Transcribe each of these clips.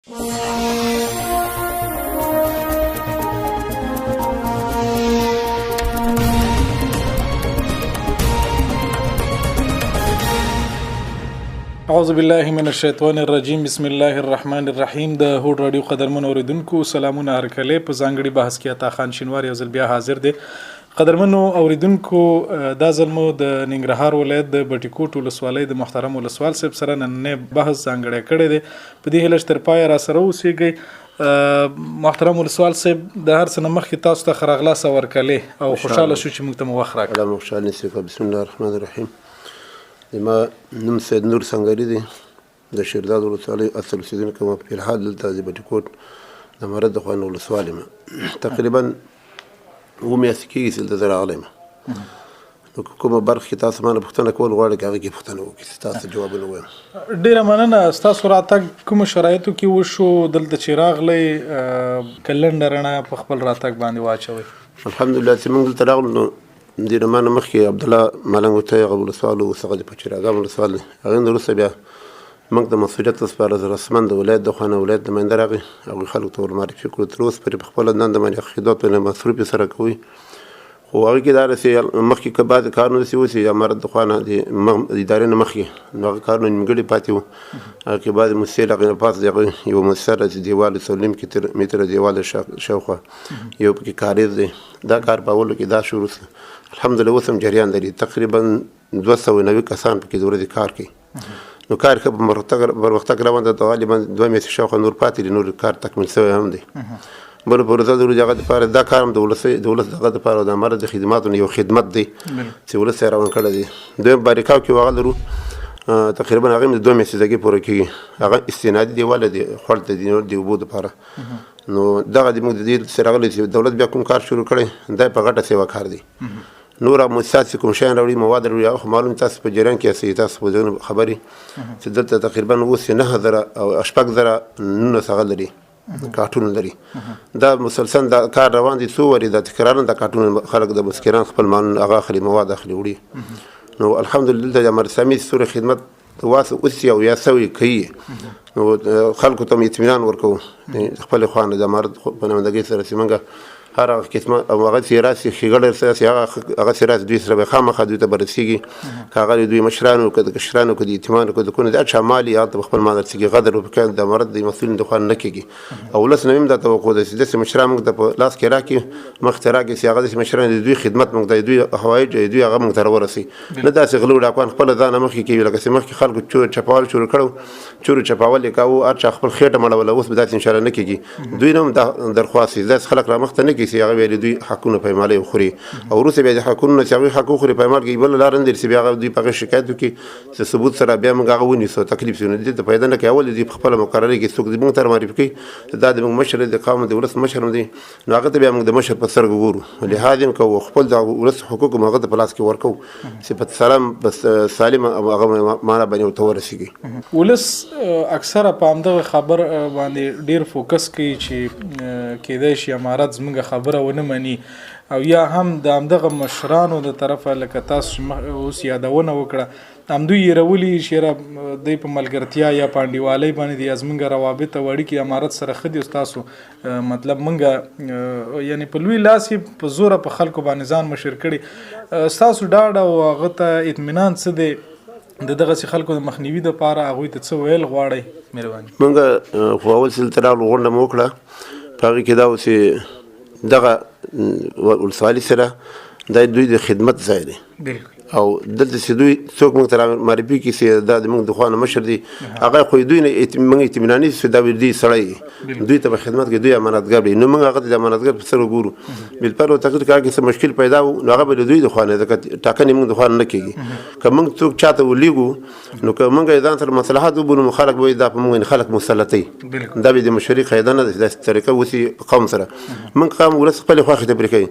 اعوذ بالله من الشیطان الرجیم بسم الله الرحمن الرحیم. د هوډ راډیو قدرمن اوریدونکو سلامونه هرکلی. په ځانګړي بحث کې عطا خان شینواری یو ځل بیا حاضر دی. قدرمنو اوریدونکو، دا ځل مو د ننګرهار ولایت د بټي کوټ ولسوالۍ د محترم ولسوال صاحب سره نننی بحث ځانګړی کړی دی. په دې هیله چې تر پایه را سره اوسېږئ. محترم ولسوال صاحب، د هر څه نه مخکې تاسو ته ښه راغلاست او هرکلی او خوشحاله شو چې موږ ته مو وخت راکړ. الله مو خوشحاله نصیب کړه. بسم الله الرحمن الرحیم. زما نوم سید نور سنګري دی، د شیرزاد ولسوالۍ اصل اوسېدونکی یم. په الحال دلته د بټي کوټ د امارت د خوا نه ولسوال یم. تقریبا اووه میاشتې کېږي چې دلته زه راغلی یم. نو که کومه برخه کې تاسو ما نه پوښتنه کول غواړئ، که هغه کې پوښتنه وکړئ، تاسو جوابونه ووایم. ډېره مننه. ستاسو راتګ کومو شرایطو کې وشو؟ دلته چې راغلی، که لنډه رڼا په خپل راتګ باندې واچوئ. الحمدلله چې موږ دلته راغلو، نو دې نه ما نه مخکې عبدالله ملنګ ورته هغه ولسوال و، اوس هغه د پچیراګام ولسوال دی. هغې نه وروسته بیا موږ د مسؤلیت وسپاره. رسماً د ولایت د خوا نه ولایت نماینده راغی، هغوی خلکو ته ور معرفي کړو. تر اوسه پورې په خپله دنده باندې خدمت باندې مصروف سره کوي. خو هغې کې دا رسې مخکې که بعضې کارونه داسې وسي، امارت د خوا نه د ادارې نه مخکې، نو هغه کارونه نیمګړي پاتې وو. هغه کې بعضې موسسې له هغې نه پاس د هغې یوه موسسه ده چې دیوال یې څلور نیم متره دیوال دی شاوخوا، یو پکې کاریز دی. دا کار په اولو کې دا شروع شو، الحمدلله اوس هم جریان لري. تقریبا 290 کسان پکې د ورځې کار کوي. نو کار ښه په پرمختګ روان دی. غالبا 2 میاشتې شاوخوا نور پاتې دي، نور کار تکمیل شوی هم دی. بل په ورځ د ورځې هغه دپاره دا کار هم د ولس دغه دپاره د امارت د خدماتو نه یو خدمت دی چې ولس یې روان کړی دی. دویم باریکاو کې هغه لرو، تقریبا هغه هم د 2 میاشتې ځګې پوره کېږي. هغه استنادي دیواله دی، خوړ ته دی، د اوبو دپاره. نو دغه د موږ د دې سره راغلی چې دولت بیا کوم کار شروع کړی، دا په غټه سیوا کار دی. نور هغه موسسات چې کوم شیان راوړي، مواد راوړي، هغه خو معلوم تاسو په جریان کې یاستئ، تاسو په ځینو خبرې چې دلته تقریبا اوس یې نهه زره او شپږ زره نولس هغه لري، کارټونه لري. دا مسلسل دا کار روان دی، څو ورې دا تکرارا دا کارټونه خلک د مسکران خپل مالونه هغه اخلي، مواد اخلي وړي. نو الحمدلله دلته د امارت اسلامي ستوري خدمت واس اوس او یا سوی کوي. نو خلکو ته اطمینان ورکوو خپل خوا نه د امارت په نمایندګۍ سره چې موږ هر هغه قسمه او هغه چې راسي ښېګړه سره راسي، هغه چې راسي دوی سره به خامخا دوی ته به رسېږي. که هغه دوی مشرانو، که د کشرانو، که د یتیمانو، که د کونو، د هر چا مال یې هغه ته به خپل مال رسېږي. غدر به پکې د امارت د مسؤلینو د خوا نه کېږي. او ولس نه هم دا توقع ده چې داسې مشران موږ ته په لاس کې راکړي، مخ ته راکړي، چې هغه داسې مشران د دوی خدمت موږ ته، دوی حوایج دوی هغه موږ ته راورسوي. نه داسې غلو ډاکوان خپله ځانه مخکې کوي، لکه چې مخکې خلکو چور چپاول شروع کړو، چور چپاول یې کاوه، هر چا خپل خېټه مړوله. اوس به داسې انشاءالله نه کېږي. دوی نه هم دا درخواست دی، داسې خلک رامخته نه کېږي چې هغه ویلي دوی حقونه پایمالي وخوري او وروسته بیا د حقونو نه چې هغوی حق وخوري پایمال کوي، بله لاره نه لري چې بیا هغه دوی په هغې شکایت وکړي چې ثبوت سره بیا موږ هغه ونیسو، تکلیف شي. نو دې ته پیدا نه کوي. اول دوی په خپله مقرري کې څوک موږ ته معرفي کوي چې دا د موږ مشر دی، د قوم د ولس مشر هم دی، نو هغه ته بیا موږ د مشر په سترګه ګورو، لحاظ یې هم کوو، خپل د ولس حقوق هم هغه ته په لاس کې ورکوو چې په سلام، په سالمه او هغه معنا باندې ورته ورسېږي. ولس اکثره په همدغه خبر باندې ډېر فوکس کوي چې کېدای شي امارت زموږ خبره ونه مني، او یا هم د همدغه مشرانو د طرفه لکه تاسو چې اوس یادونه وکړه، همدوی یې راولي چې یاره دی په ملګرتیا یا په انډیوالۍ باندې دی، زموږ روابط او اړیکې امارت سره ښه دي، اوس تاسو، مطلب موږ، یعنې په لوی لاس یې په زوره په خلکو باندې ځان مشر کړي. ستاسو ډاډ او هغه ته اطمینان څه دی د دغسې خلکو د مخنیوي دپاره؟ هغوی ته څه ویل غواړئ؟ مهرباني. موږ، خو اول ځل ته راغلو، غونډه مو وکړه، په هغې کې دا و چې دغه ولسوالي سره دا دوی د خدمت ځای دی. او دلته چې دوی څوک موږ ته را معرفي کړي چې دا د موږ د خوا نه مشر دی، هغه خو دوی نه موږ اطمیناني چې دا دوی سړی دی، دوی ته په خدمت کې دوی امانتګار دی، نو موږ هغه ته د امانتګار په سترګه ګورو. بالفعل تقدیر که هغه څه مشکل پیدا و، نو هغه به د دوی د خوا نه، ځکه ټاکنې موږ د خوا نه کېږي. که موږ څوک چاته ولېږو، نو که موږ یې ځان سره مصلحت وبولو، نو خلک به وایي دا په موږ باندې خلک مسلطوي. دا به د مشري قاعده نه ده چې داسې طریقه وسي په قوم سره. موږ قوم ولس خپلې خوښې ته پرې کوي.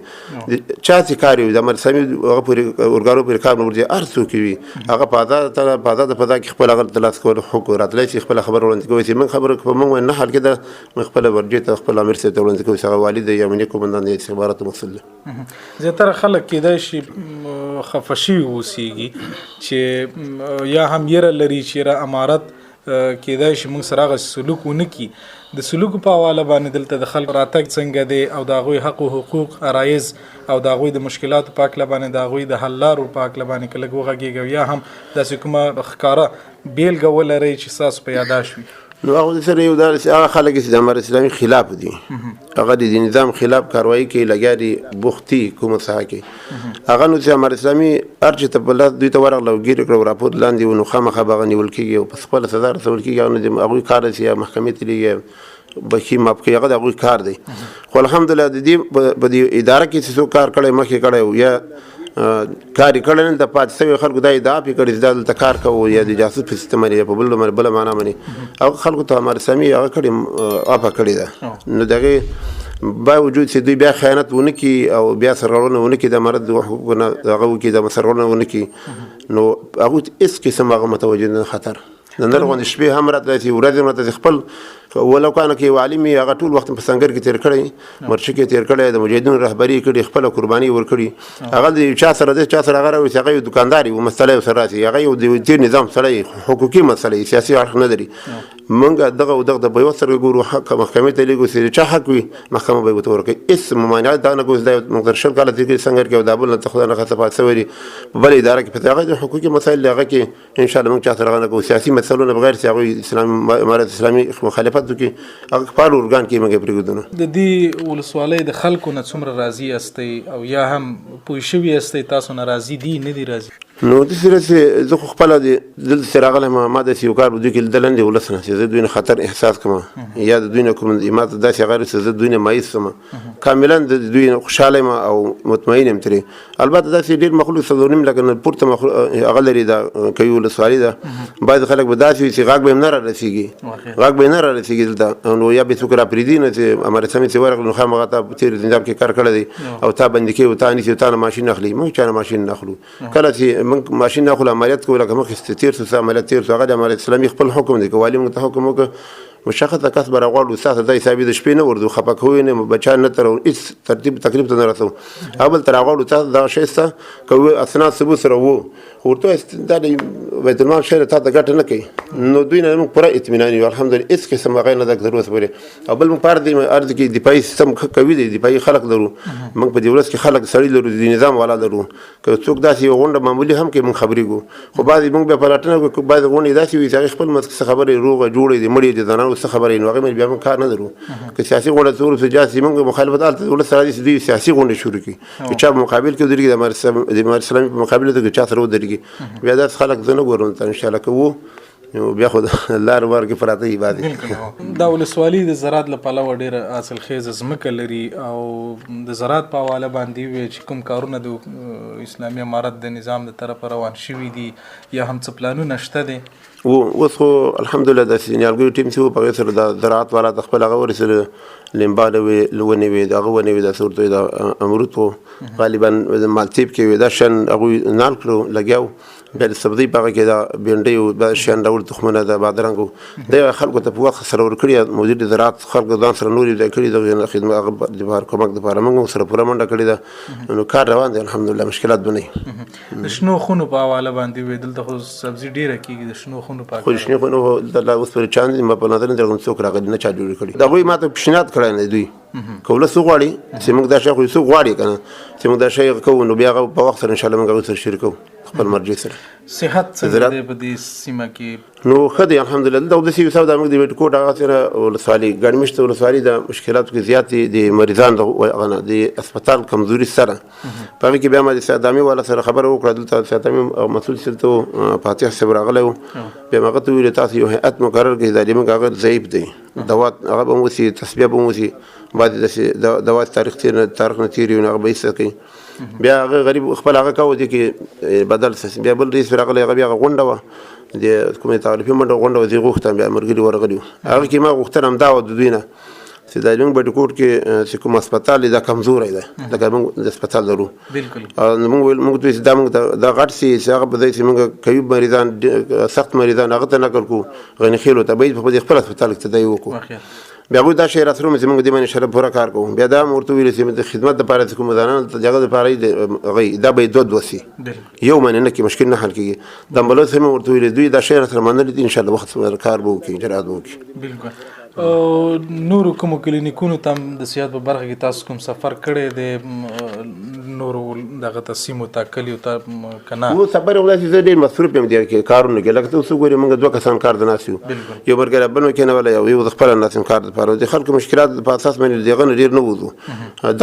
چا چې کار وي، د امر اسلامي هغه پورې اورګانو پورې کار نه ورځي، هر څوک وي هغه په آزاده تله، په آزاده فضا کې خپل هغه ترلاسه کولو حق راتلی شي، خپله خبره وړاندې کوي. چې موږ خبره په موږ باندې نه حل کېده، موږ خپله ورجې ته خپل امیر صاحب ته وړاندې کوو چې هغه والي دی یا امنیه قومندان دی، استخباراتو مسؤل دی. زیاتره خلک کېدای شي خفه شوي اوسېږي چې یا هم یره لري چې یاره امارت کېدای شي موږ سره هغسې سلوک ونه کړي. د سلوکو په حواله باندې دلته د خلکو راتګ څنګه دی او د هغوی حق او حقوق، عرایض او د هغوی د مشکلاتو په هکله باندې، د هغوی د حل لارو په هکله باندې که لږ وغږېږئ، یا هم داسې کومه ښکاره بېلګه ولرئ چې ستاسو په یاداشت وي. نو هغه سره یو دا هغه خلک چې د امارت اسلامي خلاف دي، هغه د نظام خلاف کاروایی کوي، لګیا دي بوختي کومه ساحه کې، هغه نو چې امارت اسلامي هر چې ته په لاس دوی ته ورغله او ګیر کړه او راپور لاندې و، نو خامخا به هغه نیول کېږي او په خپله سزا رسول کېږي. هغه نو د هغوی کار دی چې یا محکمې ته لېږي، بخي معاف کوي، هغه د هغوی کار دی. خو الحمدلله د دې په دې اداره کې چې څوک کار کړی، مخکې کړی و یا کار یې کړی، دلته پاتې شوي خلکو دا ادعا پرې کړې چې دا دلته کار کوو یا د جاسوس په سیستم باندې یا په بل بله معنا باندې، هغه خلکو ته امارت اسلامي هغه کړې عفه کړې ده. نو د هغې باوجود چې دوی بیا خیانت ونه کړي او بیا سرغړونه ونه کړي، د امارت د حقوقو نه هغه وکړي، د سرغړونه ونه کړي، نو هغوی ته هېڅ قسم هغه متوجه نه خطر د نر غوندې شپې هم راتلای شي، ورځې هم راتلای شي. خپل ولو کانه کې یو عالم وي، هغه ټول وخت په سنګر کې تېر کړی، مرچي کې تېر کړی، د مجاهدینو رهبري یې کړې، خپله قرباني یې ورکړي. هغه د یو چا سره دی، چا سره هغه راوړي چې هغه یو دکاندار یې و، مسله یې ورسره راسي، هغه یو د تېر نظام سړی، حقوقي مسله یې، سیاسي اړخ نه لري. موږ دغه او دغه ته په یوه سترګه ګورو، حق محکمې ته لېږو، چې د چا حق وي محکمه به یې ورته ورکوي. هېڅ ممانعت دا نه کوو چې دا موږ تر 20 کاله تېر کړي سنګر کې او دا بل نه ته خدای نه خاصه پاتې شوی دی په بله اداره کې، په هغه د حقوقي مسایل دی، هغه کې ان شاء الله موږ چا سره هغه نه کوو. سیاسي مسایلونه بغیر چې هغوی اسلامي امارت اسلامي مخالفت وکړي، هغه فعال ارګان کې موږ یې پرېږدو. نو د دې ولسوالۍ د خلکو نه څومره راضي یاستئ او یا هم پوه شوي یاستئ تاسو نه راضي دي نه دي راضي؟ نو داسې ده چې زه خو خپله د دلته چې راغلی یم، ما داسې یو کار په دوی کې لیدلی نه دی ولس نه چې زه دوی نه خطر احساس کړم یا د دوی نه کوم ما ته داسې هغه چې زه دوی نه مایوس شم، کاملا د دوی نه خوشحاله یم او مطمئن یم ترې. البته داسې ډېر مخلوق 4.5 لکه نه پورته مخلوق هغه لري، دا کوي ولسوالي ده، بعضې خلک به داسې وي چې غږ به یې هم نه را رسېږي، غږ به یې نه را رسېږي دلته، نو یا به څوک را پرېږدي نه چې امارت اسلامي چې ورغله نو خامخا تا په تېر نظام کې کار کړی دی او تا بندي کوي او تا نیسي او تا نه ماشین اخلي. موږ چا نه ماشین نه اخلو. کله چې موږ ماشین نه اخلو عملیات کوو، لکه مخکې چې تېر شو څه عملیات تېر شو، هغه د امارت اسلامي خپل حکم دی، که والي موږ ته حکم وکړ مشخصه کس به راغواړو، ستاسو دا حسابي د شپې نه ورځو، خفه کوو یې نه، بچیان نه ترو، هېڅ ترتیب تکلیف ته نه رسوو، هغه بل ته راغواړو تاسو دغه شی شته که اسناد ثبوت سره وو، خو ورته ووایه چې دا د بیت المال شی دی، تا ته ګټه نه کوي. نو دوی نه موږ پوره اطمینان یو الحمدلله، هېڅ قسم هغه نه ده تر اوسه پورې. او بل موږ په هر ځای کې دفاعي سیستم ښه قوي دی، دفاعي خلک لرو، موږ په دې ورځ کې خلک سړي لرو، د نظام والا لرو. که څوک داسې یوه غونډه معمولي هم کوي موږ خبرېږو، خو بعضې موږ بیا پلټنه کوو، بعضې غونډې داسې وي چې هغې خپل منځ کې څه خبرې روغه جوړې دي، مړې دي، زنانو څه خبرې، نو هغې باندې بیا موږ کار نه لرو. که سیاسي غونډه څه وروسته جاسي موږ مخالفت هلته ولس سره راځي چې دوی سیاسي غونډې شروع کړي، که چا په مقابل کې ودرېږي، د امارت اسلامي په مقابل کې چا سره ودرېږي، بیا داسې خلک زه نه ګورم ته انشاءالله که وو نو بیا خو لار وار کې پراته دي بعضې. بالکل. دا ولسوالي د زراعت له پلوه ډېره حاصلخېزه ځمکه لري او د زراعت په حواله باندې ووایي چې کوم کارونه د اسلامي امارت د نظام د طرفه روان شوي دي یا هم څه پلانونه شته دي؟ و اوس خو الحمدلله داسې نیالګیو ټیم چې و په هغې سره د زراعت والا ته خپل هغه ورسېده، لیمبا ونې وې، د هغه ونې وې، داسې ورته د امرود و غالبا مالتیب کې وې، دا شیان هغوی نال کړو لګیا وو. بیا د سبزۍ په هغه کې دا بینډۍ و، دا شیان راوړل، تخمونه د بادرنګ و، دا خلکو ته په وخت سره ورکړي. مدیر د زراعت خلکو ځان سره نورې ځای کړي، دغه خدمت هغه دپاره کمک دپاره موږ هم سره پوره منډه کړې ده، نو کار روان دی الحمدلله، مشکلات به نه وي. د شنو خونو په حواله باندې وې، دلته خو سبزي ډېره کېږي، د شنو خونو په خو د شنو خونو دلته لا اوس پورې چا نه دي، ما په نظر نه درغلم څوک راغلي نه چا جوړې کړي. د هغوی ما ته پیشنهاد کړی نه دی، دوی که ولس وغواړي چې موږ دا شی خو څوک غواړي که نه چې موږ دا شی کوو، نو بیا هغه په وخت سره انشاءالله موږ هغوی سره شریکوو خپل مرجع سره. صحت څنګه دی په دې سیمه کې؟ نو ښه دی الحمدلله. دلته خو داسې حساب ده، موږ د ویټکوټ هغه سره ولسوالي ګڼ مېشته ولسوالي ده، مشکلاتو کې زیات دي، د مریضان د هغه نه د هسپتال کمزوري سره په هغې کې بیا ما د صحت والا سره خبره وکړه، دلته صحت مسؤل چې دلته و، فاتح صاحب راغلی و، بیا مې هغه ته وویل تاسو یو هیئت مقرر کړئ، دا زموږ هغه ضعیف دی، دوا هغه به هم وسي، تصفیه به هم وسي، بعضې داسې دوا تاریخ تېر نه تاریخ نه تېر وي، نو هغه به ایسته کوي. بیا هغه غریب خپل هغه کاوه دې کې بدل سي. بیا بل رئیس راغلی، هغه بیا هغه غونډه وه د کومې تعریفي منډه غونډه وه، زه غوښتم بیا ملګري ورغلي وو، هغه کې ما غوښتنه همدا وه د دوی نه چې دا زموږ بټي کې چې کوم هسپتال دی دا کمزوری دی، لکه موږ د هسپتال لرو. بالکل. موږ ویل موږ دوی چې دا موږ ته دا غټ سي چې هغه په ځای چې موږ قوي مریضان سخت مریضان هغه ته نقل کړو غني خېلو ته، باید په خپل هسپتال کې تداوي وکړو. بیا هغوی دا شی راسره چې موږ دې باندې شرف پوره کار کوو. بیا دا هم ورته وویل چې د خدمت دپاره چې کوم ځوانان ته د هغه دپاره یې د هغه دا به یې دوه دوه سي، یو باندې نه کېږي، مشکل نه حل کېږي. د امبولانس هم ورته وویل دوی دا شی راسره منلي دي، انشاءالله وخت کار به وکړي، اجرات به وکړي. بالکل. نورو کومو کلینیکونو ته هم د صحت په برخه کې تاسو کوم سفر کړی دی، نورو دغه ته سیمو ته، کلیو ته که نه؟ نو سفر خو داسې زه ډېر مصروف یم دې کې کارونو کې، لکه ته اوس وګورې موږ دوه کسان کار ته ناست یو، یو ملګری بل مې کېنولی او یو زه خپله ناست یم کار دپاره. د خلکو مشکلات په اساس باندې د هغه نه ډېر نه وځو،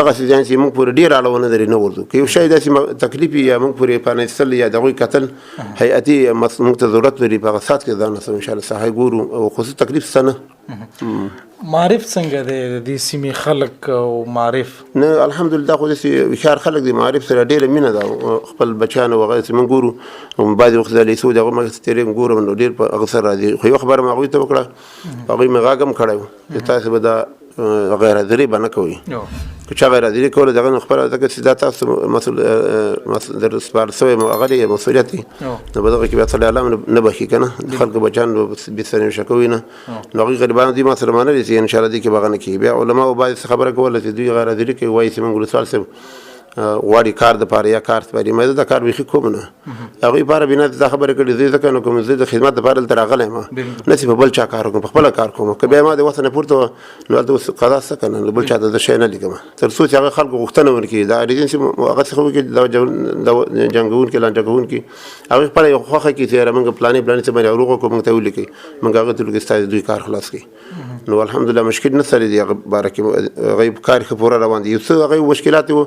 دغسې ځای چې موږ پورې ډېر اړه ونه لري نه ورځو. که یو شی داسې تکلیف وي یا موږ پورې پرانیستل یا د هغوی کتل هیئتي موږ ته ضرورت لري، په هغه ساعت کې ځان رسوو انشاءالله، ساحه ګورو او خصوصي تکلیف شته نه. معارف څنګه دی د دې سیمې خلک او معارف؟ نه الحمدلله خو داسې هوښیار خلک دي، معارف سره ډېره مینه ده، خپل بچیانو وغیرہ چې موږ ګورو بعضې وخت د لیسو د هغو مخې ته تېرېږم ګورم نو ډېر په هغه سره راځي. خو یوه خبره مې هغوی ته وکړه، هغوی مې غږ هم کړی و چې تاسې به دا غیر حاضري به نه کوئ، که چا غیر حاضري کوله دغه نو خپله ځکه چې دا تاسو مسؤل در سپارل سوی هغه دی مسؤلیت دی، نو په دغه کې بیا سړی الله نه بښي که نه، د خلکو بچیان به بې سره شکوي نه، نو هغوی غریبانو دوی ما سره منلې چې انشاءالله دې کې به هغه نه کېږي. بیا علماو بعضې څه خبره کوله چې دوی غیر حاضري کوي، وایي چې موږ ولسوال صاحب غواړي کار دپاره یا کار سپاري، ما زه دا کار بیخي کوم نه، هغوی لپاره بنا دا خبره کړې زه ځکه نه کوم، زه د خدمت دپاره دلته راغلی یم، نه چې په بل چا کار وکړم، په خپله کار کوم. که بیا ما د وسه نه پورته وه نو هلته اوس قضا څه که نه، نو بل چا ته زه شی نه لیکم، تر څو چې هغه خلکو غوښتنه ورکړي. دا ریزن چې هغه څه وکړي، دا جنګوونکي لانجه کوونکي هغوی خپله یو خوښه کړي چې یاره موږ پلانې پلانې څه باندې روغ وکړو، موږ ته ولیکئ، موږ هغه ته ولیکو ستاسو دوی کار خلاص کړي. نو الحمدلله مشکل نه سره دی هغه باره کې، هغه کار ښه پوره روان دی. یو څه هغه مشکلات وو،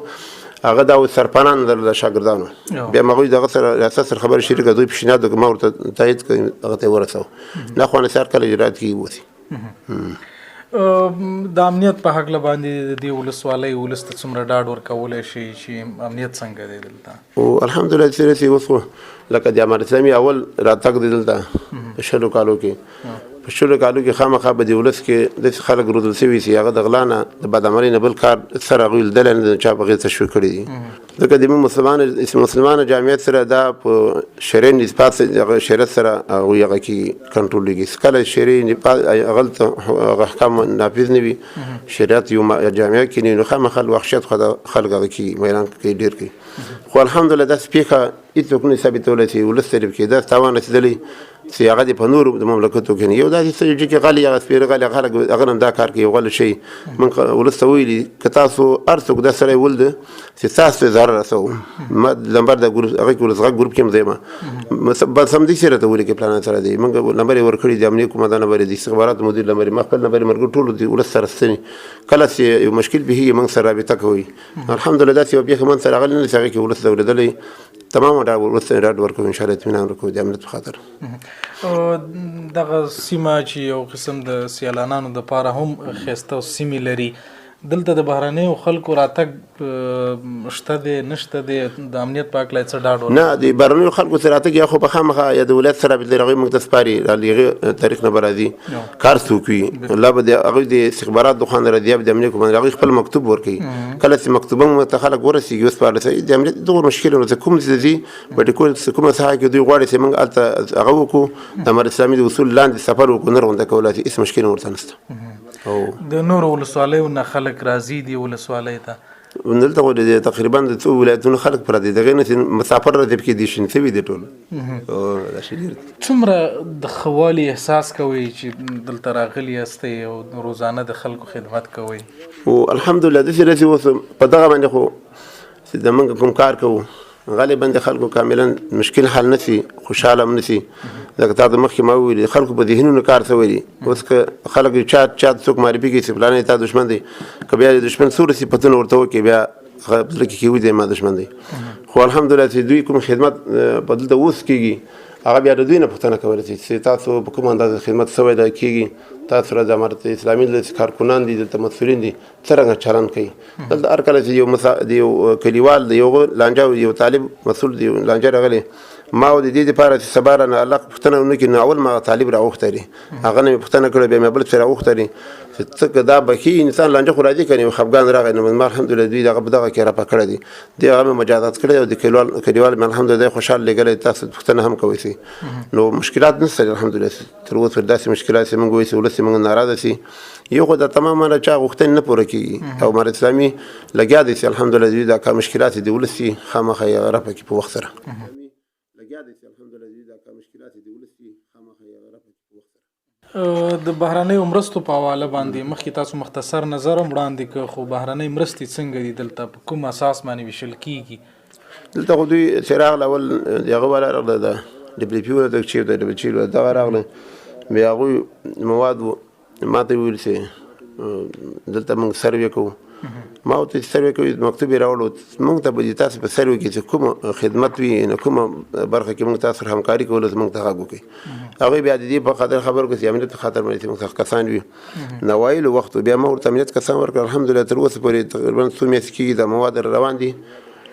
هغه دا سرپناه نه درلوده شاګردانو، بیا هغوی دغه سره ریاست سره خبرې شریکه، دوی پیشنهاد وکړ، ما ورته تایید کړ، هغه ته یې ورسوه. نه خو نصار کله اجرات کېږي وسي. د امنیت په هکله باندې د دې ولسوالۍ ولس ته څومره ډاډ ورکولی شي چې امنیت څنګه دی دلته؟ او الحمدلله چې رسي اوس خو لکه د امارت اسلامي اول راتګ دی دلته په شلو کالو کې، په شلو کالو کې خامخا په دې ولس کې داسې خلک روزل شوي چې هغه د غلا نه د بدعملۍ نه بل کار سره هغوی لیدلی نه دی، چا په غیر تشویق کړي دي. ځکه د موږ مسلمانو جامعیت سره دا په شرعي نسبت هغه شریعت سره هغوی هغه کې کنټرولېږي. کله شرعي نسبت هغلته هغه احکام نافذ نه وي، شریعت یو جامعه کې نه وي، نو خامخا وحشت خو د خلک هغه کې میلان کوي ډېر کوي. خو الحمدلله داسې پېښه هېڅوک نه ثابتولی چې ولس طرف کې داسې تاوان رسېدلی چې هغه دې په نورو د مملکتو کې نه. یو داسې څه چې غلي هغه سپېره غلي خلک هغه هم دا کار کوي، غلي شي. موږ ولس ته ویلي که تاسو هر څوک دا سړی ولده چې تاسو ته ضرر رسوو، ما لمبر د ګروپ هغه کې ولس غږ ګروپ کې هم زه یم، بس همداسې راته ولیکئ پلان سره دی، موږ لمبر یې ورکړی دی، امنیت قومندان لمبر یې دی، استخباراتو مدیر لمبر یې، ما خپل لمبر یې ملګرو ټولو دې ولس سره ستنې، کله چې یو مشکل پېښېږي موږ سره رابطه کوي. الحمدلله داسې یوه پېښه موږ سره راغلې نه چې هغې کې ولس ځورېدلی، تمام ډاډ ولس ته ډاډ ورکوو انشاءالله، اطمینان ورکوو د امنیت په خاطر. دغه سیمه چې یو قسم د سیلانانو دپاره هم ښایسته سیمې لري، دلته د بهرنیو خلکو راتګ شته دی نشته دی، د امنیت په هکله یې څه ډاډ ورکوي؟ نه، د بهرنیو خلکو سره راتګ یا خو په خامخا یا د ولایت سره رابطه لري، هغوی موږ ته سپاري، رالیږي تاریخ نه به راځي، کار څوک وي، لا به د هغوی د استخبارات دخان راځي، یا به د امنیت قومندان، هغوی خپل مکتوب ورکوي. کله چې مکتوب موږ ته خلک ورسېږي وسپارل شي، د امنیت دغه مشکل ورته کوم څه ځي، په دې کور څه کومه ساحه کې دوی غواړي چې موږ هلته هغه وکړو، د امارت اسلامي د اصول لاندې سفر وکړو، نه غونډه کولای شي، هېڅ مشکل ورته نشته. د نورو ولسوالیو نه خلک راځي دې ولسوالۍ ته؟ دلته خو د تقریبا د څو ولایتونو خلک پراته دي، دغې نه چې مسافر راځي پکې دي شین سوي دي ټول. داسې ډېر دي. څومره د ښه والي احساس کوئ چې دلته راغلي یاستئ او روزانه د خلکو خدمت کوئ؟ او الحمدلله داسې راځي اوس په دغه باندې خو چې د موږ کوم کار کوو غالبا د خلکو کاملا مشکل حل نه سي، خوشحاله هم نه سي، ځکه تا ته مخکې ما وویل خلکو په ذهنونو کار سوی دی. اوس که خلک یو چا څوک معرفي کوي چې فلانی تا دښمن دی، که بیا د دښمن څومره صفتونه ورته وکړي بیا هغه په زړه کې کېوځي ما دښمن دی. خو الحمدلله چې دوی کوم خدمت په دلته اوس کېږي هغه بیا د دوی نه پوښتنه کولی شي چې تاسو په کومه اندازه خدمت سوی دی کېږي، تاسو سره د امارت اسلامي دلته کارکنان دي، دلته مسؤلین دي، څرنګه چلند کوي. دلته هر کله چې د یو کلیوال د یو لانجه یو طالب مسؤل دی لانجه راغلی، ما د دې لپاره چې سبا رانه الله پوښتنه ونه کړي، نو اول ما هغه طالب راغوښتی دی، هغه نه مې پوښتنه کړې، بیا مې بل څه راغوښتی دی چې څه که دا بخي انسان لانجه خو راځي که نه، یو خفګان راغی، نو ما الحمدلله دوی دغه په دغه کې راپه کړی دی، دی هغه مې مجازات کړی او د کلیوال مې الحمدلله خوشحال لېږلی، تاسو پوښتنه هم کوئ سي. نو مشکلات نشته الحمدلله تر اوسه پورې داسې مشکلات چې موږ وایو چې ولس یې موږ ناراضه سي، یو خو دا تماماً چا غوښتنې نه پوره کېږي او امارت اسلامي لګیا دی چې الحمدلله دوی دا کار مشکلات د ولس سي خامخا یې رفع کړي په وخت سره. د بهرنیو مرستو په حواله باندې مخکې تاسو مختصر نظر هم وړاندې کړ، خو بهرنۍ مرستې څنګه دي دلته، په کوم اساس باندې ویشل کیږي؟ دلته خو دوی چې راغله اول د هغه والا راغله، د ډبلیو پي والا چې د ډبلیو چي دغه راغله، بیا هغوی مواد ما ته وویل چې دلته موږ سروې کوو. ما ورته چې سروې کوي مکتوب یې راوړو، موږ ته به د تاسو په سروې کې چې کوم خدمت وي، نو کومه برخه کې موږ تاسو سره همکاري کوله موږ ته غږ وکړئ. هغوی بیا د دې په خاطر خبر کړو چې امنیت په خاطر باندې چې موږ څخه کسان وي نوایلو وخت، بیا ما ورته امنیت کسان ورکړل. الحمدلله تر اوسه پورې تقریبا څو میاشتې کېږي دا مواد روان دي،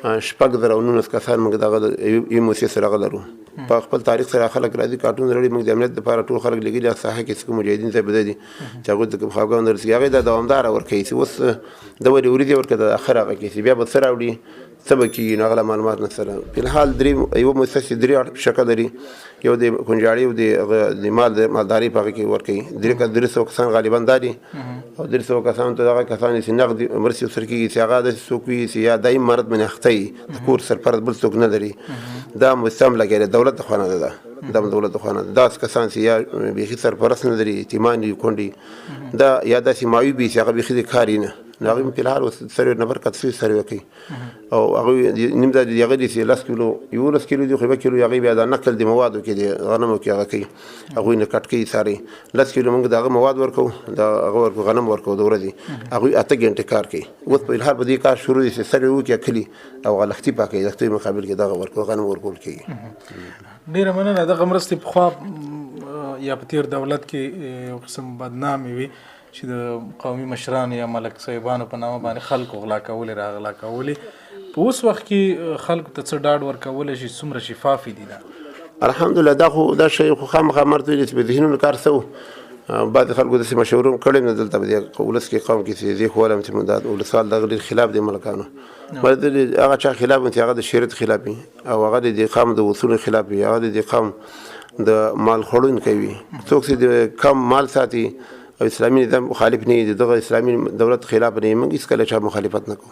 6019 کسان موږ دغه یو موسسې سره هغه لرو. په خپل تاریخ سره خلک راځي، کارټون راوړي، موږ د امنیت لپاره ټول خلک لېږلي، هغه ساحه کې چې کوم مجاهدین ځای په ځای دي چې هغوی ته کوم خفګان نه رسېږي، هغوی دا دوامداره ورکوي چې اوس د ولې ورځې ورکړه د اخر هغه کې چې بیا به څه راوړي څه به کېږي، نو هغه لا معلومات نه سره. په الحال درې یوه موسسه درې شکل لري، یو د کنجاړي او د مال د مالدارۍ په هغه کې ورکوي، 300 کسان غالبا دا دي، او 300 کسان ته دغه کسان چې نغدي مرستې ورسره کېږي چې هغه داسې څوک وي چې یا دایم مرض باندې اخته وي، د کور سرپرست بل څوک نه لري، دا موسسه هم لګیا ده دولت د خوا نه ده، دا هم دولت د خوا نه ده. داسې کسان چې یا بیخي سرپرست نه لري، یتیمان وي، کونډې دا یا داسې معیوب وي چې هغه بیخي د کار یې نه، نو هغوی په الحال اوس سروې نفر کت شوي سروې کوي، او هغوی نیم دا د هغه دي چې 10 کیلو 11 کیلو دي، خو 1 کیلو هغوی بیا دا نقل د موادو کې د غنمو کې هغه کوي، هغوی نه کټ کوي ساري 10 کیلو موږ د هغه مواد ورکوو، د هغه ورکوو غنم ورکوو د ورځې، هغوی 8 ګنټې کار کوي. اوس په الحال په دې کار شروع دي چې سروې وکړي کلي او هغه لښتي پاکوي، لښتي مقابل کې دغه ورکوو غنم ورکول کېږي. ډېره مننه. دغه مرستې پخوا یا په تېر دولت کې یو قسم بدنامې وې چې د قومي مشرانو یا ملک صاحبانو په نامه باندې خلکو غلا کولې را غلا کولې، په اوس وخت کې خلکو ته څه ډاډ ورکولی شي، څومره شفافې دي دا؟ الحمدلله دا خو دا شی خو خامخا مرته ویلي چې په ذهنونو کار څه و، بعضې خلکو داسې مشورې هم کړې نه دلته په دې ولس کې قوم کې چې زه خو ولم چې دا ولسوال دغه ډېر خلاف دی ملکانو، هغه چا خلاف چې هغه د شریعت خلاف وي او هغه د دې قوم د اصولو خلاف وي، هغه د دې قوم د مال خوړونکی وي، څوک چې د کم مال ساتي او اسلامي نظام مخالف نه دي، دغه اسلامي دولت خلاف نه، موږ هیڅکله چا مخالفت نه کوو.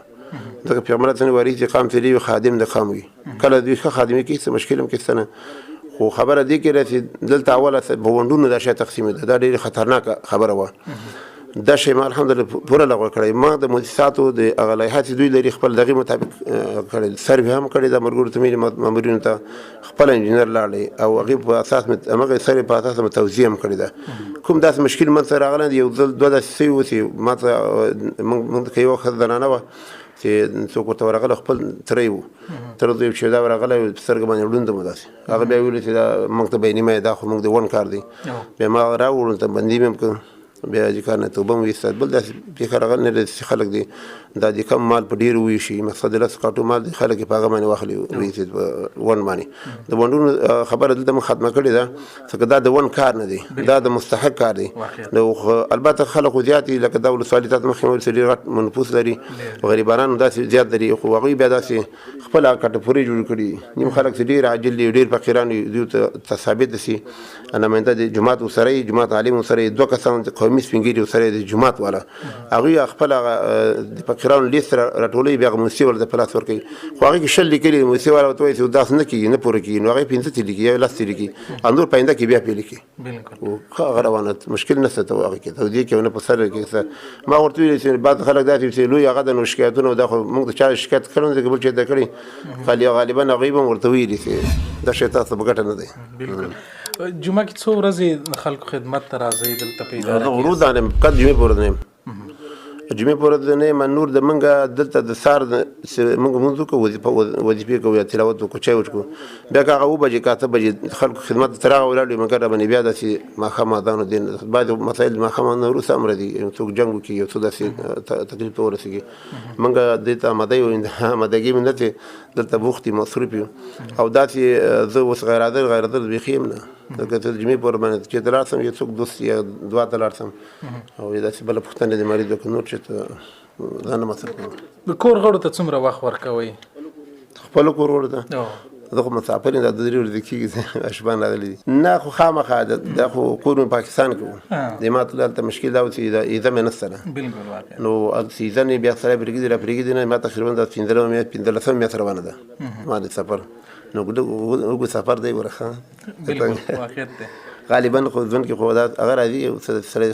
دغه پیغمبر څنګه وایي چې قام تیری خادم د قام وي، کله دوی ښه خادمي کوي څه مشکل هم کې نه، خو خبره دې کې راځي دلته اوله په ونډونو دا شی تقسیمېده، دا ډېره خطرناکه خبره وه. دا شی ما الحمدلله پوره لغوه کړی، ما د مؤسساتو د هغه لایحه چې دوی لري خپل دغې مطابق کړی، سروې هم کړې ده، ملګرو ته مې مامورینو ته خپل انجینر لاړی او هغې په اساس مې همغې سروې په اساس مې توزیع هم کړې ده. کوم داسې مشکل منځته راغلی دی، یو ځل دوه داسې سوي وو چې ما ته موږ ته یوه ښځه زنانه وه چې څوک ورته ورغلی خپل تره یې و، تره زوی چې دا ورغلی سترګه باندې ړوند مو داسې، هغه بیا ویل چې دا موږ ته بینیمه دا خو موږ د ون کار دی، بیا ما راوړل ته بندي مې هم کړ، بیا دې کار نه توبه مې وایسته. بل داسې پېښه راغلې نه ده چې خلک دې دا د کم مال په ډېر وویشي، مقصد د 10 کاټو مال دې خلک یې په هغه باندې واخلي وویشي په ون باندې. د ونډونو خبره دلته موږ ختمه کړې ده، ځکه دا د ون کار نه دی، دا د مستحق کار دی. نو البته خلک خو زیات دي، لکه دا ولسوالي تاته مخکې ویل چې ډېر غټ منفوس لري، غریبانان داسې زیات لري، خو هغوی بیا داسې خپله کټپورې جوړ کړي، نیم خلک چې ډېر عاجل دي، ډېر فقیران دي، دوی ته ثابت سي نماینده د جومات ورسره یي، جومات عالم ورسره یي، دوه کسان د قومي سپینږیري ورسره یي، د جومات والا هغوی خپل هغه د فقیرانو لیست راټولوي، بیا هغه موسسې ورته په لاس ورکوي، خو هغې کې 20 لیکلي، موسسې والا ورته وایي چې داسې نه کېږي، نه پوره کېږي، نو هغې 5 ترې لیکي یا 10 ترې لیکي او نور په آینده کې بیا پرې لیکي. ښه هغه روانه مشکل نشته ته هغه کې توزیع کې نه په سر کې څه. ما ورته ویل چې بعض خلک داسې چې لوی هغه د نو شکایتونه، دا خو موږ د چا شکایت کړی نه دی، بل چا ته کړی، غالبا هغوی به هم ورته ویلي چې دا شی تاسو په ګټه نه دی. بالکل. جمعه کې څو ورځې خلکو خدمت ته راځئ دلته په اداره کې؟ روزانه یم، فقط جمعې په ورځ نه یم، جمعې په ورځ نه یم. نور د موږ دلته د سهار چې موږ لمونځ وکړو، وظیفې کوو یا تلاوت وکړو، چای وڅښو، بیا که هغه 7 بجې که 8 بجې خلکو خدمت ته راغی ولاړ وي، مګر راباندې بیا داسې ماښام اذان دی، بعضې مسایل ماښام نه وروسته هم راځي، یو څوک جنګ وکړي، یو څوک داسې تکلیف ته ورسېږي، موږ دې ته اماده یو، آمادګي مې نه چې دلته بوخت یو، مصروف یو، او داسې زه اوس غیر حاضر بیخي یم نه، لکه چې جمعې په ورځ باندې چې ته لاړ شم، یو څوک دوست یا دعا ته لاړ شم، او داسې بله پوښتنه د مریض وکړه، نور چې ته ځان نه مصرف کوم. د کور غړو ته څومره وخت ورکوئ؟ خپلو کور غړو ته؟ زه خو مسافر یم، دا 2-3 ورځې کېږي چې اشبان راغلي دي. نه خو خامخا دا خو کور مې پاکستان کې و، د ما ته هلته مشکل دا و چې دا ایزه مې نشته. نو ایزه مې بیا سره پرېږدي را پرېږدي نه، ما تقریبا دا 15مه میاشت روانه ده ما د سفر، نو اوږد سفر دی ورخه. بالکل واقعیت دی. غالبا خو ژوند کې خو دا هغه راځي او سړی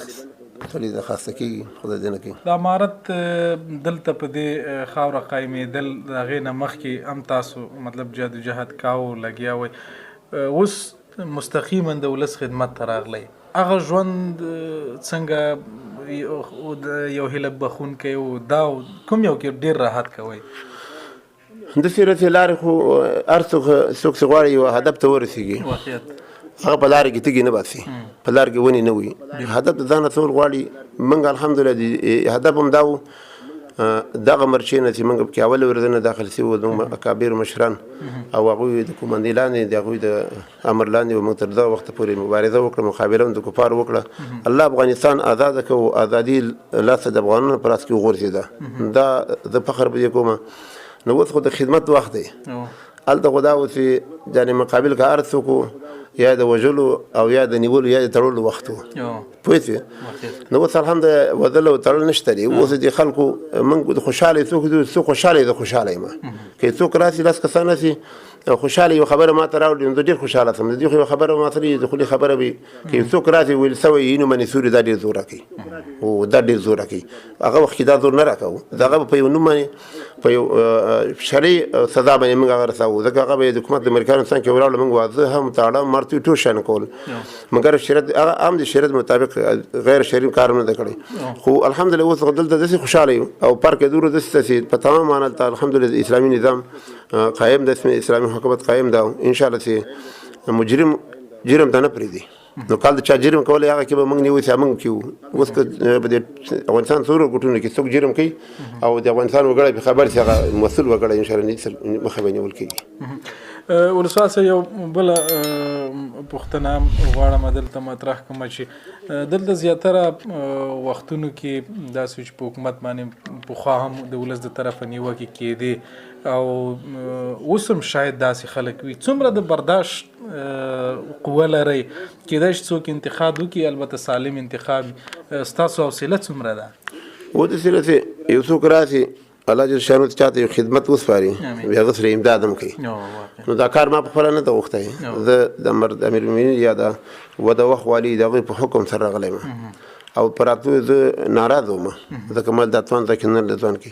سړی درخواسته کېږي، خدای دې نه کوي. د امارت دلته په دې خاوره قایمېدل د هغې نه مخکې هم تاسو مطلب جدوجهد کاوه، لګیا وئ، اوس مستقیما د ولس خدمت ته راغلی، هغه ژوند څنګه یو هیله بخښونکی و، دا کوم یو کې ډېر راحت کوئ؟ د سیرت لارې خو هر څوک څوک چې غواړي یو هدف ته ورسېږي هغه په لارې کې تږي نه باسي، په لار کې ونې نه وي، هدف د ځان رسول غواړي. موږ الحمدلله هدف هم دا و، دغه مرچې نه چې موږ پکې اول ورځ نه داخل سوي وو، زموږ اکابر مشران او هغوی د قومندې لاندې، د هغوی د امر لاندې وو، موږ تر دغه وخته پورې مبارزه وکړه، مقابله هم د کفارو وکړه. الله افغانستان ازاده کړ او ازادي لاسته د افغانانو په لاس کې وغورځېده. دا زه فخر په دې کوم. نو اوس خو د خدمت وخت دی، هلته خو دا و چې یعنې مقابل که هر څوک و، یا د وژلو او یا د نیولو یا د تړلو وخت و، پوه شوې؟ نو اوس الحمدلله وزل او تړل نشته دی. اوس د خلکو موږ خوشحاله یو، څوک څوک خوشحاله یې، زه خوشحاله یم. که څوک راسي، لس کسان راسي خوشحاله، یو خبره ما ته راوړي، نو زه ډېر خوشحاله سم. د دوی خو یوه خبره ما سره د خولې خبره وي، که یو څوک راسي ویل سوی یې نو باندې سوري، دا ډېر زور راکوي او دا ډېر زور راکوي. هغه وخت کې دا زور نه راکاوه، د هغه په یو نوم باندې په یو شرعي سزا باندې موږ هغه رساوو، ځکه هغه به یې د حکومت د امریکایانو څنګ کې ولاړ، موږ واده هم تاړه مرتي ټول شیان کول، مګر شریعت هغه هم د شریعت مطابق غیر شرعي کار نه دی کړی. خو الحمدلله اوس خو دلته داسې خوشحاله یو او پارک یې دومره داسې چې په تمام معنا دلته الحمدلله اسلامي نظام قایم دی، اسلامي حکومت قایم ده. ان شاء الله چې مجرم جرم ته نه پرېږدي. نو کال د چا جرم کولی هغه کې به موږ نیوي چې موږ کې وو. اوس که په دې افغانستان څلورو ګوټونو کې څوک جرم کوي او د افغانستان وګړی پرې خبر شي، هغه مسؤل وګړی ان شاء الله مخه به نیول کېږي. ولسوال صاحب، یو بله پوښتنه هم غواړم دلته مطرح کړم چې دلته زیاتره وختونو کې داسې چې په حکومت باندې پخوا هم د ولس د طرفه نیوکې کېدې او اوس هم شاید داسې خلک وي، څومره د برداشت قوه لرئ؟ کېدای شي څوک انتقاد وکړي، البته سالم انتقاد، ستاسو حوصله څومره ده؟ و داسې نه چې یو څوک راشي الله جل شانه ته چاته یو خدمت وسپاري، بیا هغه سره امداد هم کوي. نو دا کار ما په خپله نه ده غوښتی، زه د امیرالمؤمنین یا د وده وخت والي د هغوی په حکم سره راغلی یم او په راتلو زه ناراضه وم، ځکه ما دا توان ځکه نه د ځوان کې.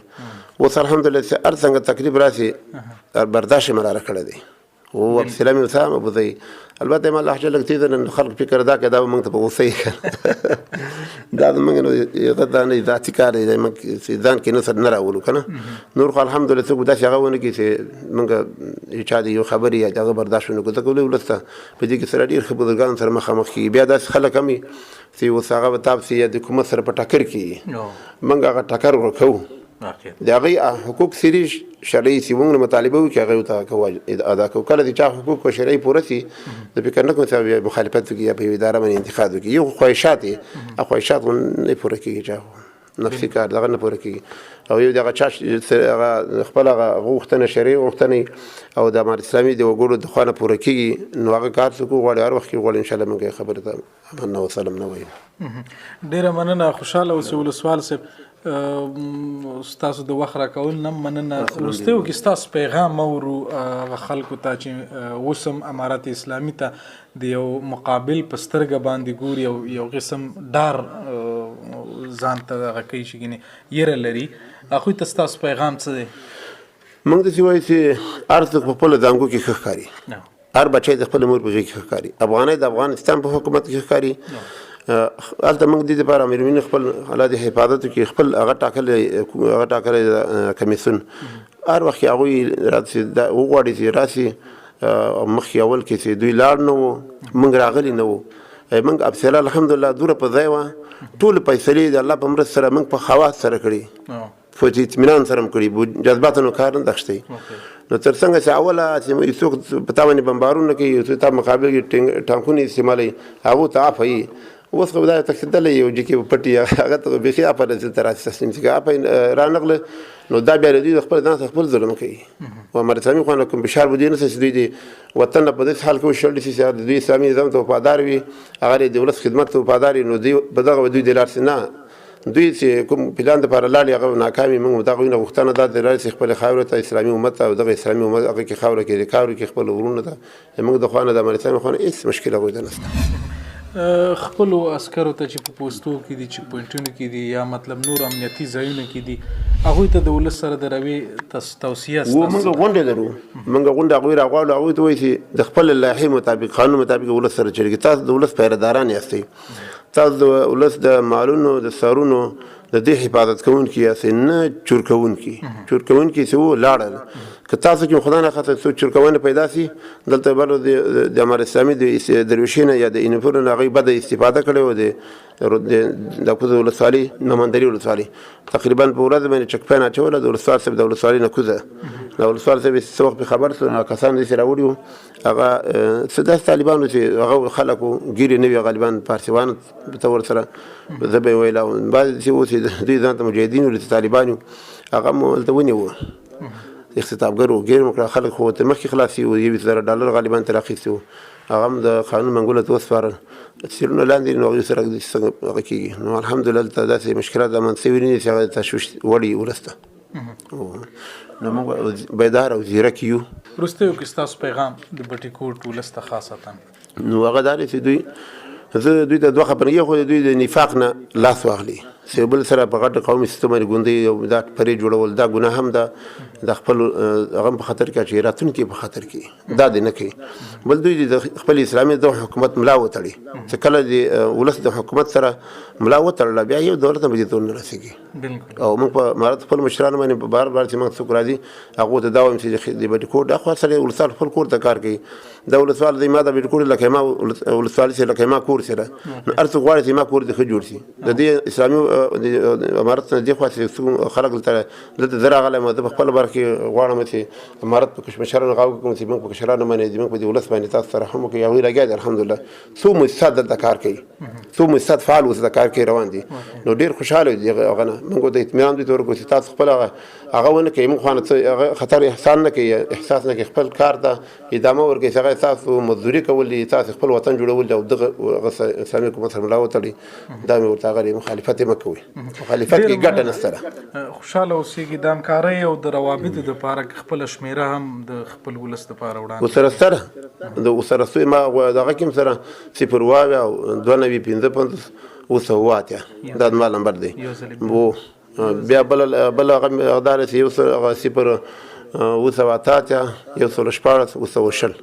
اوس الحمدلله چې هر څنګه تکلیف راشي برداشت یې ملاره کړی دی او حوصله مې وسه مه بوځئ. البته ما لهجه لږ تېزه ده، خلک فکر دا کوي دا به موږ ته په غوسه یې، دا زموږ نو دا نه ذاتي کار دی، موږ چې ځان کې نه سره نه راولو که نه. نور خو الحمدلله څوک داسې هغه ونه کړي چې موږ یو چا د یو خبرې یا د هغه برداشت ونه کړو، ځکه لوی ولس ته په دې کې سره ډېر ښه بزرګان سره مخامخ کېږي. بیا داسې خلک هم وي چې اوس هغه به تاسو یا د حکومت سره په ټکر کې وي، موږ هغه ټکر ورکوو، د هغوی حقوق سري شرعي چې موږ نه مطالبه وکړي هغه ورته کوو ادا کوو. کله چې چا حقوق شرعي پوره سي زه فکر نه کوم چې بیا مخالفت وکړي یا په یوه اداره باندې انتقاد وکړي. یو خواهشات یې هغه خواهشات خو نه پوره کېږي، چا نفسي کار دغه نه پوره کېږي. او یو دغه چا هغه خپل هغه غوښتنه شرعي غوښتنه او د امارت اسلامي د وګړو د خوا نه پوره کېږي، نو هغه کار څوک وغواړي هر وخت کې وغواړي ان شاء الله موږ یې خبرې ته امن او سلام نه وایو. ډېره مننه، خوشحاله اوسئ ولسوال صاحب، ستاسو د وخت راکول نه مننه. وروستیو کې ستاسو پیغام اورو هغه خلکو ته چې اوس هم امارت اسلامي ته د یو مقابل په سترګه باندې ګوري او یو قسم ډار ځان ته دغه کوي چې ګینې یره لري، هغوی ته ستاسو پیغام څه دی؟ موږ داسې وایو چې هر څوک په خپلو ځانګو کې ښه ښکاري، هر بچی د خپل مور په غېږ کې ښه ښکاري، افغانۍ د افغانستان په حکومت کې ښه ښکاري. هلته موږ دې دپاره امیرالمؤمنین خپل الله دې حفاظت وکړي خپل هغه ټاکلی کمیسیون هر وخت کې هغوی راسي وغواړي چې راسي مخکې اول کې چې دوی لاړ نه وو، موږ راغلي نه وو، موږ افسره الحمدلله دومره په ځای وه، ټول فیصلې د الله په مرسته سره موږ په خواص سره کړي، په اطمینان سره هم کړي، جذباتو نو کار نه دښتي. نو تر څنګه چې اوله چې یو څوک په تا باندې بمبارونه کوي، یو څوک تا مقابل کې ټانکونه استعمالوي، هغو ته عفوه وي. اوس خو دا تښتېدلی یو جکې په پټي هغه ته خو بیخي عفوه نه دلته راسي تسلیم شي، که عفوه رانغله نو دا بیا له دوی د خپل ځان څخه خپل ظلم کوي. او امارت اسلامي خو نه کوم فشار به دوی نه شي چې دوی د وطن نه په داسې حال کې وشړل شي چې د دوی اسلامي نظام ته وفادار وي، هغه د ولس خدمت ته وفادار وي، نو دوی په دغه به دوی د لار شي. نه، دوی چې کوم پلان دپاره لاړې هغه ناکامې. موږ دغه وینه غوښتنه دا ده راشي خپلې خاورې ته، اسلامي امت ته او دغه اسلامي امت هغه کې خاوره کې د خاورې کې خپل ورونو ته زموږ د خوا نه د امارت اسلامي خوا نه هېڅ مشکل هغوی ته نشته. خپلو عسکرو ته چې په پوستو کې دي، چیک پوینټونو کې دي، یا مطلب نور امنیتي ځایونو کې دي، هغوی ته د ولس سره د روي توصیه ستاسو؟ موږ غونډه لرو، موږ غونډه هغوی راغواړو، هغوی ته وایي چې د خپل لایحې مطابق، قانون مطابق ولس سره چلیږي. تاسو د ولس پیرداران یاستئ، تاسو د ولس د مالونو د سرونو د دې حفاظت کوونکي یاستئ، نه چور کوونکي. چور کوونکي چې وو لاړل، که تاسو کې خدای نه خاطر څوک چور کوونه پیدا سي، دلته بل د امارت اسلامي د درویشې نه یا د یونیفورم نه هغوی بده استفاده کړې وه. د کوزه ولسوالي، نمندري ولسوالي تقریبا په ورځ باندې چک پین اچوله د ولسوال صاحب د ولسوالي نه کوزه، د ولسوال صاحب څه وخت پرې خبر سو، هغه کسان داسې راوړي وو، هغه څه داسې طالبان وو چې هغه خلک وو، ږیرې نه وي، غالبا فارسیوان ته ورسره زه به یې ویل، او بعضې داسې وو چې دوی ځان ته مجاهدین وو، چې طالبان وو، هغه مو هلته ونیو، اختطافګر وو، ګیر مو کړه، خلک خو ورته مخکې خلاص شوي وو، 21,000 ډالر غالبا ترې اخیستي وو، هغه هم د قانون منګولو ته وسپارل، سیرونه لاندې نو هغوی سره څنګه هغه کېږي. نو الحمدلله دلته داسې مشکلات رامنځته شوي نه دي چې هغه تشویش وړي ولس ته. نو موږ بیدار او ځیرک یو. وروستیو کې ستاسو پیغام د بټي کوټ ولس ته خاصتا؟ نو هغه دا دی چې دوی، زه دوی ته دوه خبرې، یو خو دوی د نفاق نه لاس واخلي، چې بل سره په غټ قومي سیستم باندې ګوندي او دا پرې جوړول دا ګناه هم ده، د خپل هغه په خطر کې چې راتلونکي په خطر کې دا دې نه کوي. بل دوی د خپل اسلامي د حکومت ملا وتړي، چې کله د ولس د حکومت سره ملا وتړله بیا یو دولت هم دې ته نه رسېږي. او موږ په امارت خپل مشرانو باندې په بار بار چې موږ څوک راځي هغو ته دا وایم چې د بټي کوټ اخوا سړی ولسوال خپل کور ته کار کوي، دا ولسوال دی ما د بټي کوټ لکه ما ولسوالي سره لکه ما کور سره، نو هر څوک غواړي چې ما کور دې ښه جوړ شي. د دې اسلامي امارت نه دې خوا چې څوک خلک دلته زه راغلی یم، زه په خپله برخه کې غواړم چې امارت په مشرانو غږ وکړم چې موږ په کشرانو باندې، زموږ په دې ولس باندې تاسو سره هم وکړئ. هغوی لګیا دي الحمدلله، څو مؤسسات دلته کار کوي، څو مؤسسات فعال اوس د کار کوي روان دي، نو ډېر خوشحاله دي. هغه نه موږ ته اطمینان دوی ته ورکړو چې تاسو خپل هغه ونه کوي، موږ خو نه څه هغه خطر احسان نه کوي، احساس نه کوي، خپل کار ته ادامه ورکوي چې هغه تاسو مزدوري کول دي، تاسو خپل وطن جوړول دي او دغه هغه اسلامي حکومت سره ملا وتړي. دا مې ورته هغه مخالفت یې مه کوئ، مخالفت کې ګټه نشته. خوشحاله اوسېږي. د همکارۍ او د روابطو دپاره که خپله شمېره هم د خپل ولس دپاره وړاندې ورسره سره د ورسره سوی ما دغه کې هم سره 092 55 780 دا زما نمبر دی. بیا بل بل هغه دا دی چې یو سل هغه 0 788 116 720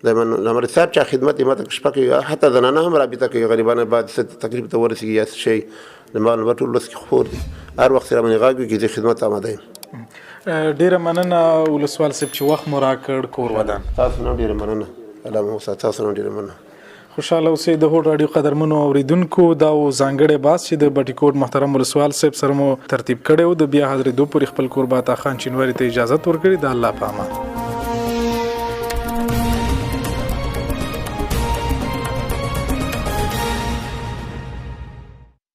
د نمبر صاحب چا خدمت یې ماته شپه کوي، حتی زنانه هم رابطه کوي، غریبانه بعد څه تکلیف ته ورسېږي یا څه شی، زما نمبر ټول ولس کې خپور دی، هر وخت راباندې غږ وکړي زه خدمت ته آماده یم. ډېره مننه ولسوال صاحب چې وخت مو راکړ، کور ودان. تاسو نه ډېره مننه، الله مو وساته، تاسو نه ډېره مننه. خوشحاله اوسئ. د هوډ راډیو قدرمنو اوریدونکو، دا و ځانګړی باس چې د بټي کوټ محترم ولسوال صاحب سره مو ترتیب کړی و. د بیا حاضرېدو پورې خپل کوربه عطا خان چینواري ته اجازه ورکړي. د الله په امان.